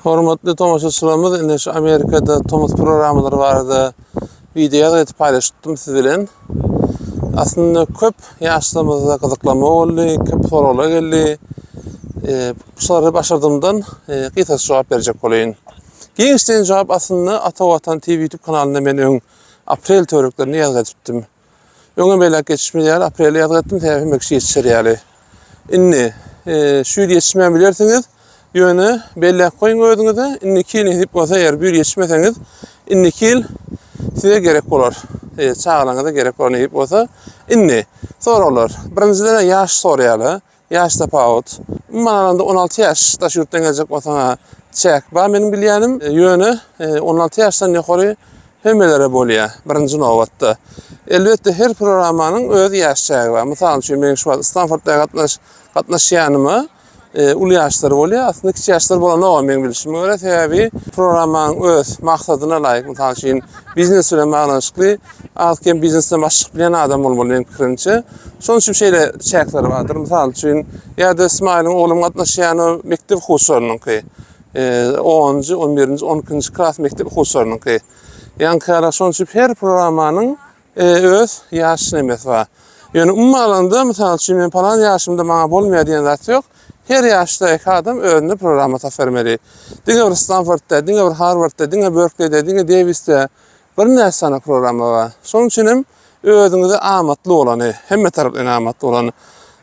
Hormatly tomaşaçylarymyz, indi şu Amerikada tomus programmalary barada wideo ýazgy edip paýlaşypdym siz bilen. Aslynda köp ýaşlarymyzda gyzyklanma boldy, köp soraglar geldi. E, şulara başardygymdan e, gysgaça jogap berjek bolaýyn. Giňişleýin jogap aslynda Ata Watan TV YouTube kanalynda men öň aprel töwereklerinde ýazgy edipdim. Öňe beýläk geçişmez ýaly aprelde ýazgy etdim, sebäbi hemme kişi ýetişer ýaly. Indi e, şu ýyl ýetişmän bilersiňiz. Ýöne belläp goýuň özüňize, indiki ýyl nesip bolsa eger bu ýyl ýetişmeseňiz, indiki ýyl size gerek bolar. E, çagalaryňyza gerek bolar nesip bolsa. Indi soraglar. Birinjiden ýaş soraýarlar. Ýaş tapawut. Umuman alanda 16 ýaş daş ýurtdan geljek bolsaň çäk bar meniň bilýänim. Ýöne 16 ýaşdan ýokary hemmelere bolýar birinji nobatda. Elbetde her programmanyň öz ýaş çägi bar. Mysal üçin men şu wagt Stanfordda gatnaş gatnaşýanyma e, uly ýaşlar bolýar. Aslynda kiçi ýaşlar bolanok meň bilşime görä. Sebäbi programmanyň öz maksadyna laýyk. Mysal üçin biznes bilen baglanyşykly az-kem biznesden baş çykyp bilýän adam bolmaly meniň pikirimçe. Şonuň üçin şeýle çäkler bardyr. Mysal üçin, ýa-da Ismailiň oglum gatnaşýan o mekdep okuwçylarynyňky. 10-njy, 11-nji, 12-nji klas mekdep okuwçylarynyňky. Ýaňky ýaly şonuň üçin her programmanyň öz ýaş nemesi bar. Ýöne umuman alanda, mysal üçin, men palan ýaşymda maňa bolmaýar diýen zat ýok. Her ýaşdaky adam özüne programma tapybermeli. Diňe bir Stanfordda, diňe bir Harwardda, diňe Berkleýde, diňe Dewisde Birnäçe sany programma bar. Şonuň üçin hem özüňize amatly bolany, hemme tarapdan amatly bolany,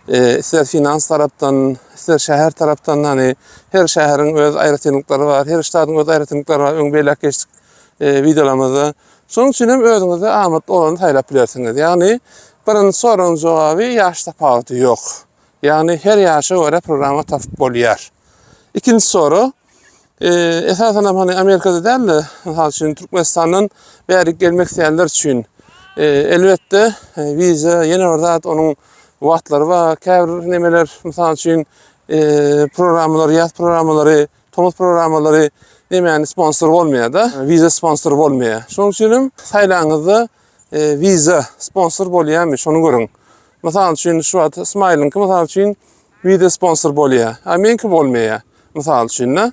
e, ister finans tarapdan, ister şäher tarapdan, hani her şäheriň öz aýratynlyklary bar, her ştatyň öz aýratynlyklary bar, öň beýläk geçdik e, wideolarymyzda. Şonuň üçin hem özüňize amatly bolany saýlap bilersiňiz. Ýagny birinji soragyň jogaby ýaş tapawudy ýok. Ýagny her ýaşa görä programma tapyp bolýar. Ikinji sorag, Esasan hem hani Amerikada däl-de, mysal üçin Türkmenistandan bärik gelmek isleýänler üçin elbetde wiza ýene bir zat onuň wagtlary bar. Käbir nemeler mysal üçin programmalar, ýaz programmalary, tomus programmalary nemäni sponsor bolmaýar-da, wiza sponsor bolmaýar. Şonuň üçin hem saýlaňyzda wiza sponsor bolýarmy, şony görüň. Mysal üçin şu wagt Smile-yňky mysal üçin Wiza sponsor bolýar. A meňki bolmaýar. Mysal üçin-de.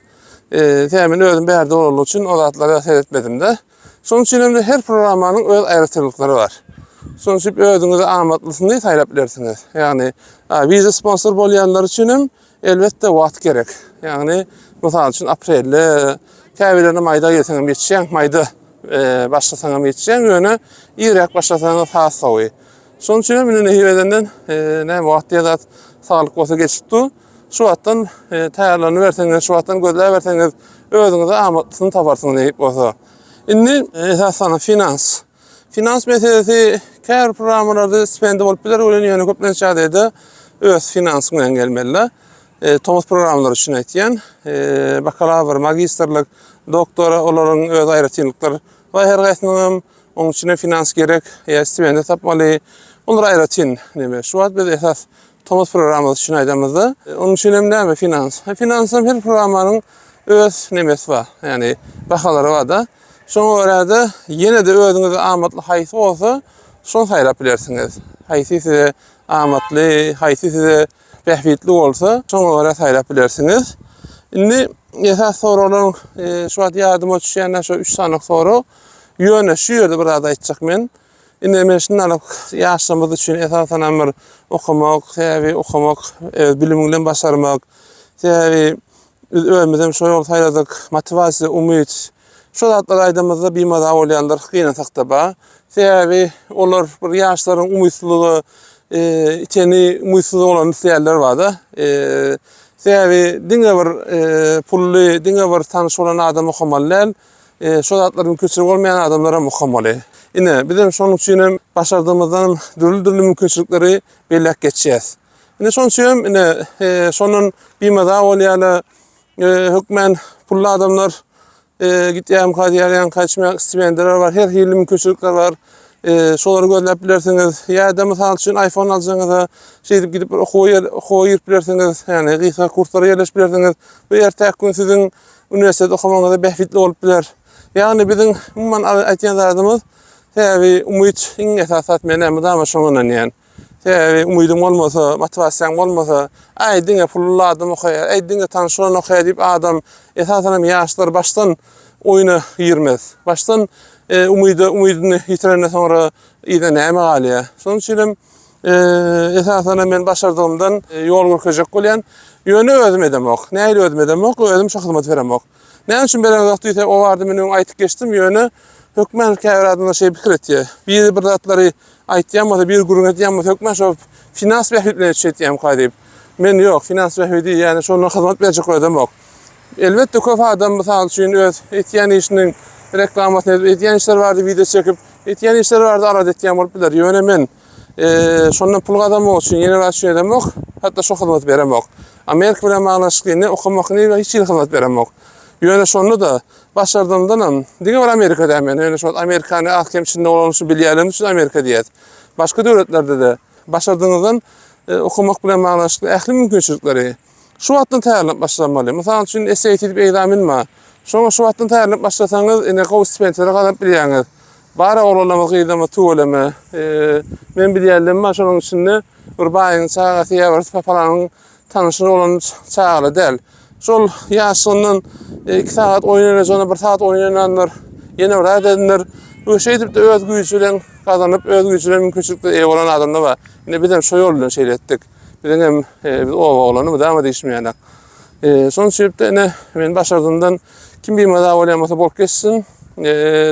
E, men özüm bärde bolanlygy üçin o zatlara seretmedim-de. Şonuň üçin hem her programmanyň öz aýratynlyklary bar. Şonuň üçin özüňize amatlysyny saýlap bilersiňiz. Ýagny, wiza sponsor bolýanlar üçin hem elbetde wagt gerek. Ýagny, mysal üçin aprelde, käbirlerine maýda gelseň hem ýetişýäň, maýda e, başlasaň hem ýetişýäň, ýöne irräk başlasaňyz has gowy. Şonuň üçin hem indi nesip edenden näme wagt diýen zat saglyk bolsa geçip dur. Şu wagtdan taýýarlanyberseňiz, şu wagtdan gözläberseňiz özüňize amatlysyny taparsyňyz nesip bolsa. Indi esasan finans. Finans meselesi käbir programmalarda stipendiýa bolup biler, welin ýöne köplenç ýagdaýda öz finansyň bilen gelmeli. Tomus programmalary üçin aýtýan. Bakalawr, magistrlik, doktora olaryň öz aýratynlyklary bar her haýsynyň hem. Onuň üçin hem finans gerek, ýa stipendiýa tapmaly. Olar aýratyn neme. Şu wagt biz esas tomus programmasy üçin aýdamyzda, onuň üçin hem näme finans. Finans hem her programmanyň öz nemesi bar. Ýagny bahalary bar-da. Şoňa görä-de ýene-de özüňize amatly haýsy bolsa, şony saýlap bilersiňiz. Haýsy size amatly, haýsy size bähbitli bolsa, şoňa görä saýlap bilersiňiz. Indi esas soraglaryň e, şu wagt ýadyma düşýän şu 3 sany sorag. Ýöne şu ýerde bir zat aýtjak men. Indi men şundalyk ýaşlarymyz üçin esasan hem bir okamak, sebäbi okamak, öz bilimiň bilen başarmak. Sebäbi biz özümiz hem şo ýoly saýladyk. Motiwasiýa, umyt. Şo zatlary aýdamyzda bimaza bolýanlar gynansak-da bar. Sebäbi olar bir ýaşlaryň umytsyzlyga e, iteni umytsyz bolany isleýänler bar-da. E, sebäbi diňe bir e, pully, diňe bir tanyş bolan adam okamaly däl. Şo zatlar mümkinçiligi bolmaýan adamlar hem okamaly. Ine, biz hem şonuň üçin hem başardygymyzdan dürli-dürli mümkinçilikleri belläp geçýäs. Ine, şonuň üçin hem ine, şondan bimaza bolýarlar, hökmän pully adamlar gitýärmika diýýär, ýaňky aýtşym stipendiýalar bar, her hili mümkinçilikler bar. Şolary gözläp bilersiňiz. Ýa-da mysal üçin iPhone aljagyňyza şeýdip gidip bir okuwa ýer, okuwa girip bilersiňiz. Ýagny gysga kurslara ýerleşip bilersiňiz. Bu ertäki gün siziň uniwersitet okamagyňyza bähbitli bolup biler. Ýagny biziň umuman aýtýan zadymyz, sebäbi umyt iň esasy zat men mydama şoňa ynanýan. Sebäbi umydyň bolmasa, motiwasiýaň bolmasa, Äý, diňe pully adam okaýar, äý, diňe tanyş bolan okaýar diýip adam, esasan hem ýaşlar başdan oýuna girmez. Başdan umydy, umydyny ýitirenden soňra yza näme galýar? Şonuň üçin hem esasan hem men başardygymdan ýol görkezjek bolýan. Ýöne özüm edemok. Nähili özüm edemok? Özüm şo hyzmaty beremok. Näme üçin bereňzok diýse, o barada men öň aýtyp geçdim, ýöne hökmän käbir adamlar şeý pikir etýär. Biri bir zatlary aýtýan bolsa, biri gürrüň edýän bolsa, hökmän şo finans bähbitleri üçin etýärmika diýip. Men ýok, finans bähbidi, ýagny şondan hyzmat berjek özemok. Elbetde köp adam mysal üçin öz etýän işiniň reklamasyny edip, edýän işleri barada wideo çekip, etýän işleri barada alada etýän bolup biler. Ýöne men şondan pul gazanmak üçin ýene bir zat üçin edemok, hatda şo hyzmaty beremok. Amerika bilen baglanyşykly ne okamak ne hiç hili hyzmat beremok. Ýöne şonda-da başardygymdanam diňe bir Amerika däl men ýöne şo Amerikany az kem içinde bolany üçin bilýänligim üçin Amerika diýýäs. Başga döwletlerde-de başardygyňyzdan okamak bilen baglanyşykly ähli mümkinçilikleri şu wagtdan taýýarlanyp başlamaly. Mysal üçin SAT diýip ekzamen bar. Şoňa şu wagtdan taýýarlanyp başlasaňyz ine gowy stipendiýalar gazanyp bilýäňiz. Bar oglanlarymyz gyzlarymyz tüweleme. Men bilýänlerim bar şonuň içinde bir baýyň çagasy ýa bir papalanyň tanyşy bolan çagalar däl. Şol ýaşlygyndan 2 sagat oýun oýnajagyna 1 sagat oýun oýnandyr, ýene bir zat edendir. We şeýdip-de öz güýji bilen gazanyp, öz güýji bilen mümkinçiliklere eýe bolan adamlar bar. Ine bizem şo ýol bilen şeýle etdik. Biziň hem biz oba oglany mydama diýişmeýänek. Şonuň üçin-de ine men başardygymdan kim bimaza bolýan bolsa bolup geçsin.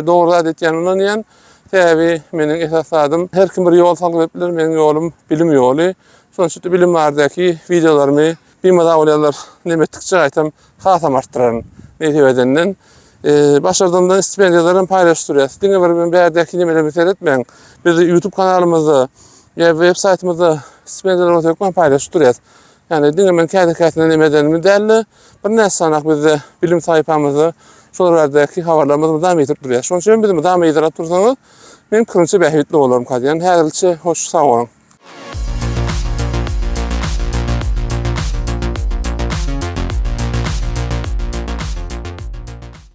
Dogry zat etýän ynanýan. Sebäbi meniň esas zadym her kim bir ýol salgy berip biler, meniň ýolum bilim ýoly. Şonuň üçin bilim baradaky wideolarymy bimaza bolýanlar neme etdikçe gaýtam hasam artdyraryn. Nesip edenden. Başardygymdan stipendiýalary hem paýlaşyp durýas. Diňe bir men bärdäki nemelerime seretmäň. Biz YouTube kanalymyzda ýa web saýtymyzda stipendiýalary hökman paýlaşyp durýas. Ýagny diňe men käte-kätine neme edenimi däl-de, birnäçe sanak bizde bilim sahypamyzda şolar baradaky habarlarymyz mydama ýetirip durýar. Şonuň üçin hem bizi mydama yzarlap dursaňyz, men pikirimçe bähbitli bolarmyka diýýän. Häzirlikçe hoş sag boluň.